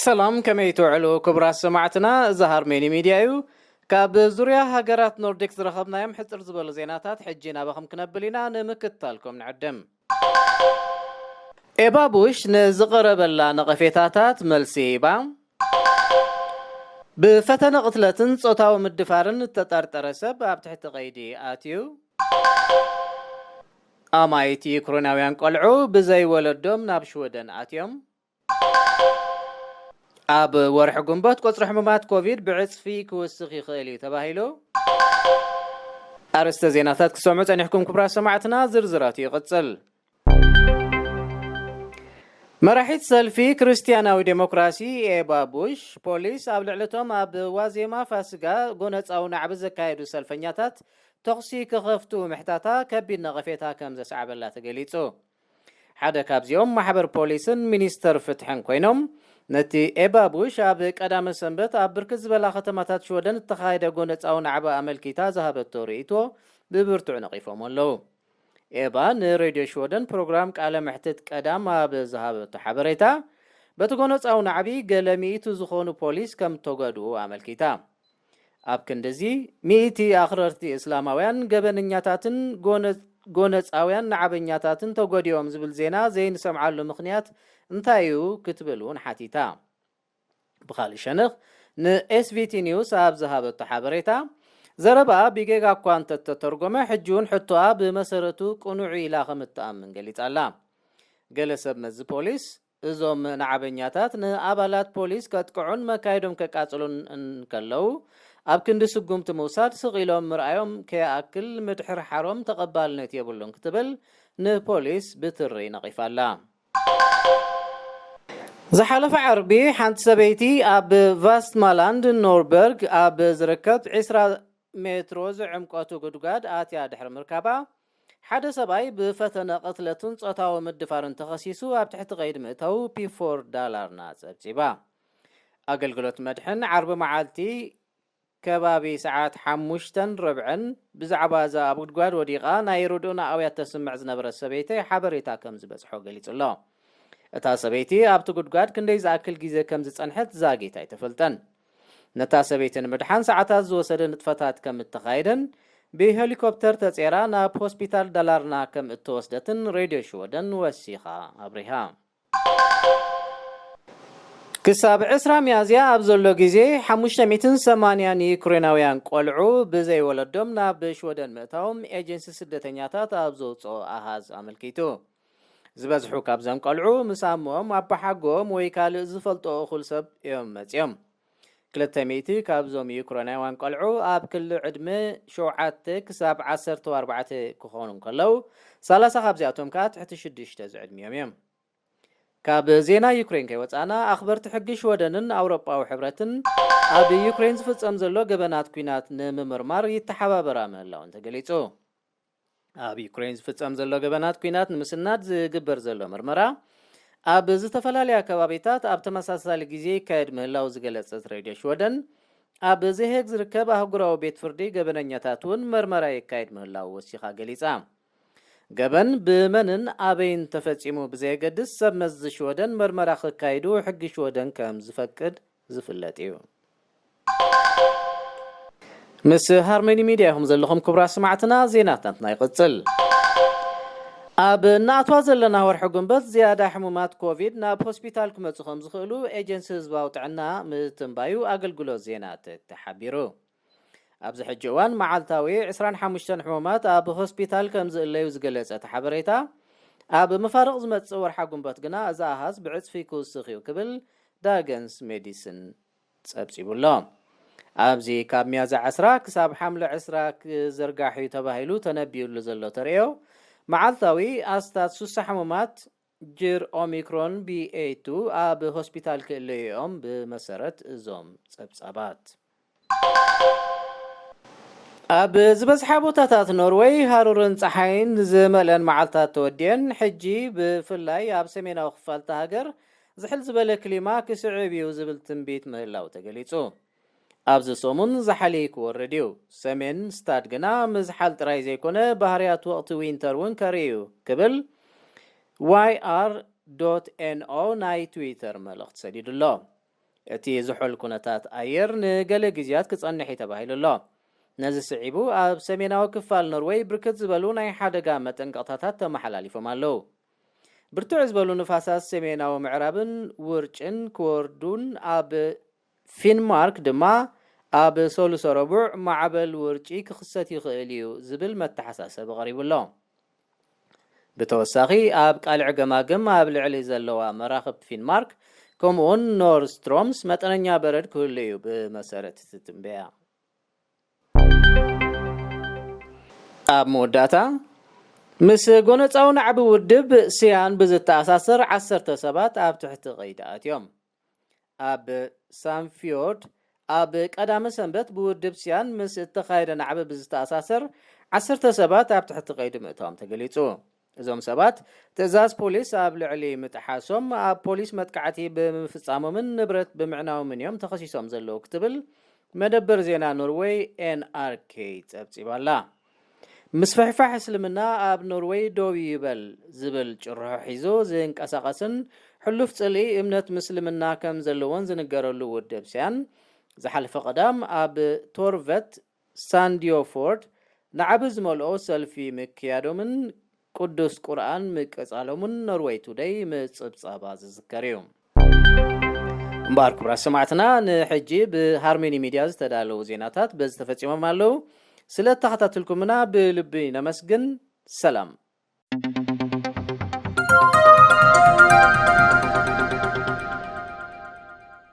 ሰላም፣ ከመይ ትውዕሉ ክቡራት ሰማዕትና? እዚ ሃርሜኒ ሚድያ እዩ። ካብ ዙርያ ሃገራት ኖርዲክ ዝረኸብናዮም ሕጽር ዝበሉ ዜናታት ሕጂ ናባኹም ክነብል ኢና፣ ንምክትታልኩም ንዕድም። ኤባ ቡሽ ንዝቐረበላ ነቐፌታታት መልሲ ሂባ። ብፈተነ ቅትለትን ጾታዊ ምድፋርን እተጠርጠረ ሰብ ኣብ ትሕቲ ቀይዲ ኣትዩ። ኣማኢት ዩክሬናውያን ቆልዑ ብዘይ ወለዶም ናብ ሽወደን ኣትዮም። ኣብ ወርሒ ግንቦት ቁጽሪ ሕሙማት ኮቪድ ብዕጽፊ ክውስኽ ይኽእል እዩ ተባሂሉ። ኣርእስተ ዜናታት ክሰምዑ ጸኒሕኩም ክቡራት ሰማዕትና፣ ዝርዝራቱ ይቕጽል። መራሒት ሰልፊ ክርስትያናዊ ዴሞክራሲ ኤባ ቡሽ፣ ፖሊስ ኣብ ልዕሊ እቶም ኣብ ዋዜማ ፋስጋ ጎነጻዊ ናዕቢ ዘካየዱ ሰልፈኛታት ተኹሲ ክኸፍቱ ምሕታታ ከቢድ ነቐፌታ ከም ዘስዓበላ ተገሊጹ። ሓደ ካብዚኦም ማሕበር ፖሊስን ሚኒስተር ፍትሕን ኮይኖም፣ ነቲ ኤባ ቡሽ ኣብ ቀዳመ ሰንበት ኣብ ብርክት ዝበላ ከተማታት ሽወደን እተኻየደ ጎነጻዊ ናዕቢ ኣመልኪታ ዝሃበቶ ርእይቶ ብብርቱዕ ነቒፎም ኣለዉ። ኤባ ንሬድዮ ሽወደን ፕሮግራም ቃለ መሕትት ቀዳም ኣብ ዝሃበቶ ሓበሬታ፣ በቲ ጎነጻዊ ናዕቢ ገለ ሚእቲ ዝኾኑ ፖሊስ ከም እተጎድኡ ኣመልኪታ። ኣብ ክንድዚ፣ ሚእቲ ኣኽረርቲ እስላማውያን ገበነኛታትን ጎነ-፣ ጎነጻውያን ናዕበኛታትን ተጎዲኦም ዝብል ዜና ዘይንሰምዓሉ ምኽንያት እንታይ እዩ ክትብል እውን ሓቲታ። ብኻልእ ሸነኽ፣ ንኤስቪቲ ኒውስ ኣብ ዝሃበቶ ሓበሬታ፣ ዘረባኣ ብጌጋ እኳ እንተተተርጎመ፣ ሕጂ እውን ሕቶኣ ብመሰረቱ ቅኑዕ ኢላ ከም እትኣምን ገሊጻ ኣላ። ገለ ሰብ መዚ ፖሊስ፣ እዞም ናዕበኛታት ንኣባላት ፖሊስ ከጥቅዑን መካይዶም ከቃጽሉን እንከለዉ፣ ኣብ ክንዲ ስጉምቲ ምውሳድ ስቕ ኢሎም ምርኣዮም ከይኣክል ምድሕርሓሮም ተቐባልነት የብሉን ክትብል ንፖሊስ ብትሪ ነቒፋ ኣላ። ዝሓለፈ ዓርቢ ሓንቲ ሰበይቲ ኣብ ቫስትማላንድ ኖርበርግ ኣብ ዝርከብ ዕስራ ሜትሮ ዝዕምቀቱ ጉድጓድ ኣትያ ድሕሪ ምርካባ፣ ሓደ ሰብኣይ ብፈተነ ቅትለትን ጾታዊ ምድፋርን ተኸሲሱ ኣብ ትሕቲ ቀይዲ ምእታዉ ፒ ፎር ዳላርና ጸብጺባ። ኣገልግሎት መድሕን ዓርቢ መዓልቲ ከባቢ ሰዓት ሓሙሽተን ርብዕን ብዛዕባ እዛ ኣብ ጉድጓድ ወዲቓ ናይ ርድኡና ኣውያት ተስምዕ ዝነበረት ሰበይቲ ሓበሬታ ከም ዝበጽሖ ገሊጹ ኣሎ። እታ ሰበይቲ ኣብቲ ጉድጓድ ክንደይ ዝኣክል ግዜ ከም ዝጸንሐት ዛጊት ኣይተፈልጠን። ነታ ሰበይቲ ንምድሓን ሰዓታት ዝወሰደ ንጥፈታት ከም እተኻየደን ብሄሊኮፕተር ተጼራ ናብ ሆስፒታል ዳላርና ከም እተወስደትን ሬድዮ ሽወደን ወሲኻ ኣብሪሃ። ክሳብ ዕስራ ሚያዝያ ኣብ ዘሎ ግዜ፣ ሓሙሽተ ሚእትን ሰማንያን ዩክሬናውያን ቆልዑ ብዘይ ወለዶም ናብ ሽወደን ምእታዎም ኤጀንሲ ስደተኛታት ኣብ ዘውፅኦ ኣሃዝ ኣመልኪቱ። ዝበዝሑ ካብዞም ቆልዑ ምስ ኣሞኦም፣ ኣቦሓጎኦም ወይ ካልእ ዝፈልጦ እኹል ሰብ እዮም መፂኦም። ክልተ ሚእቲ ካብዞም ዩክሬናውያን ቆልዑ ኣብ ክሊ ዕድመ ሸውዓተ ክሳብ ዓሰርተ ኣርባዕተ ክኾኑ እንከለዉ፣ ሰላሳ ካብዚኣቶም ከኣ ትሕቲ ሽዱሽተ ዝዕድሚኦም እዮም። ካብ ዜና ዩክሬን ከይወጻና፣ ኣኽበርቲ ሕጊ ሽወደንን ኣውሮጳዊ ሕብረትን ኣብ ዩክሬን ዝፍጸም ዘሎ ገበናት ኲናት ንምምርማር ይተሓባበራ ምህላወን ተገሊጹ። ኣብ ዩክሬን ዝፍጸም ዘሎ ገበናት ኲናት ንምስናድ ዝግበር ዘሎ ምርመራ፣ ኣብ ዝተፈላለያ ከባቢታት ኣብ ተመሳሳሊ ግዜ ይካየድ ምህላው ዝገለጸት ሬድዮ ሽወደን፣ ኣብ ዘሄግ ዝርከብ ኣህጉራዊ ቤት ፍርዲ ገበነኛታት እውን መርመራ የካይድ ምህላው ወሲኻ ገሊጻ። ገበን ብመንን ኣበይን ተፈጺሙ ብዘየገድስ፣ ሰብ መዚ ሽወደን መርመራ ከካይዱ ሕጊ ሽወደን ከም ዝፈቅድ ዝፍለጥ እዩ። ምስ ሃርመኒ ሚድያ ኢኹም ዘለኹም ክቡራት ሰማዕትና፣ ዜናታትና ይቕጽል። ኣብ እናኣትዋ ዘለና ወርሒ ግንቦት፣ ዝያዳ ሕሙማት ኮቪድ ናብ ሆስፒታል ክመጹ ከም ዝኽእሉ ኤጀንሲ ህዝባዊ ጥዕና ምትንባዩ ኣገልግሎት ዜና ተተሓቢሩ። ኣብዚ ሕጂ እዋን መዓልታዊ ዕስራን ሓሙሽተን ሕሙማት ኣብ ሆስፒታል ከም ዝእለዩ ዝገለጸ እቲ ሓበሬታ፣ ኣብ መፋርቕ ዝመጽእ ወርሓ ግንቦት ግና እዚ ኣሃዝ ብዕጽፊ ክውስኽ እዩ ክብል ዳገንስ ሜዲስን ጸብጺቡ ኣሎ። ኣብዚ ካብ ሚያዝያ ዕስራ ክሳብ ሓምለ ዕስራ ክዝርጋሕ እዩ ተባሂሉ ተነቢዩሉ ዘሎ ተርእዮ፣ መዓልታዊ ኣስታት ሱሳ ሕሙማት ጅር ኦሚክሮን ቢ ኤ ቱ ኣብ ሆስፒታል ክእለዩ እዮም፣ ብመሰረት እዞም ጸብጻባት። ኣብ ዝበዝሓ ቦታታት ኖርወይ ሃሩርን ጸሓይን ዝመልአን መዓልታት ተወዲአን፣ ሕጂ ብፍላይ ኣብ ሰሜናዊ ክፋል እታ ሃገር ዝሕል ዝበለ ክሊማ ክስዕብ እዩ ዝብል ትንቢት ምህላው ተገሊጹ። ኣብዚ ሰሙን ዝሓሊ ክወርድ እዩ። ሰሜን ስታድ ግና ምዝሓል ጥራይ ዘይኮነ፣ ባህርያት ወቕቲ ዊንተር እውን ከርኢ እዩ ክብል ዋይ ኣር ዶት ኤን ኦ ናይ ትዊተር መልእኽቲ ሰዲዱ ኣሎ። እቲ ዝሑል ኩነታት ኣየር ንገለ ግዜያት ክጸንሕ እዩ ተባሂሉ ኣሎ። ነዚ ስዒቡ ኣብ ሰሜናዊ ክፋል ኖርወይ ብርክት ዝበሉ ናይ ሓደጋ መጠንቀቕታታት ተመሓላሊፎም ኣለዉ። ብርትዕ ዝበሉ ንፋሳት ሰሜናዊ ምዕራብን ውርጭን ክወርዱን ኣብ ፊንማርክ ድማ ኣብ ሰሉሰ ረቡዕ ማዕበል ውርጪ ክኽሰት ይኽእል እዩ ዝብል መተሓሳሰቢ ቀሪቡ ኣሎ። ብተወሳኺ ኣብ ቃልዕ ገማግም ኣብ ልዕሊ ዘለዋ መራኽብ ፊንማርክ ከምኡውን ኖርስትሮምስ መጠነኛ በረድ ክህሉ እዩ ብመሰረት እቲ ትንበያ። ኣብ መወዳእታ ምስ ጎነጻዊ ናዕቢ ውድብ ስያን ብዝተኣሳሰር ዓሰርተ ሰባት ኣብ ትሕቲ ቀይዲ ኣትዮም። ኣብ ሳንፊዮርድ ኣብ ቀዳመ ሰንበት ብውድብ ስያን ምስ እተኻየደ ናዕቢ ብዝተኣሳሰር ዓሰርተ ሰባት ኣብ ትሕቲ ቀይዲ ምእታዎም ተገሊጹ። እዞም ሰባት ትእዛዝ ፖሊስ ኣብ ልዕሊ ምጥሓሶም ኣብ ፖሊስ መጥቃዕቲ ብምፍጻሞምን ንብረት ብምዕናዎምን እዮም ተኸሲሶም ዘለዉ ክትብል መደበር ዜና ኖርወይ ኤንኣርኬ ጸብጺባ ኣላ። ምስፍሕፋሕ እስልምና ኣብ ኖርወይ ደው ይበል ዝብል ጭርሖ ሒዙ ዝንቀሳቐስን ሕሉፍ ጽልኢ እምነት ምስልምና ከም ዘለዎን ዝንገረሉ ውድብ ስያን ዝሓለፈ ቀዳም ኣብ ቶርቨት ሳንዲዮፎርድ ናዕቢ ዝመልኦ ሰልፊ ምክያዶምን ቅዱስ ቁርኣን ምቅጻሎምን ኖርወይ ቱደይ ምጽብጻባ ዝዝከር እዩ። እምበኣር ክቡራት ሰማዕትና፣ ንሕጂ ብሃርመኒ ሚድያ ዝተዳለዉ ዜናታት በዚ ተፈጺሞም ኣለዉ። ስለ እተኸታተልኩምና ብልቢ ነመስግን። ሰላም።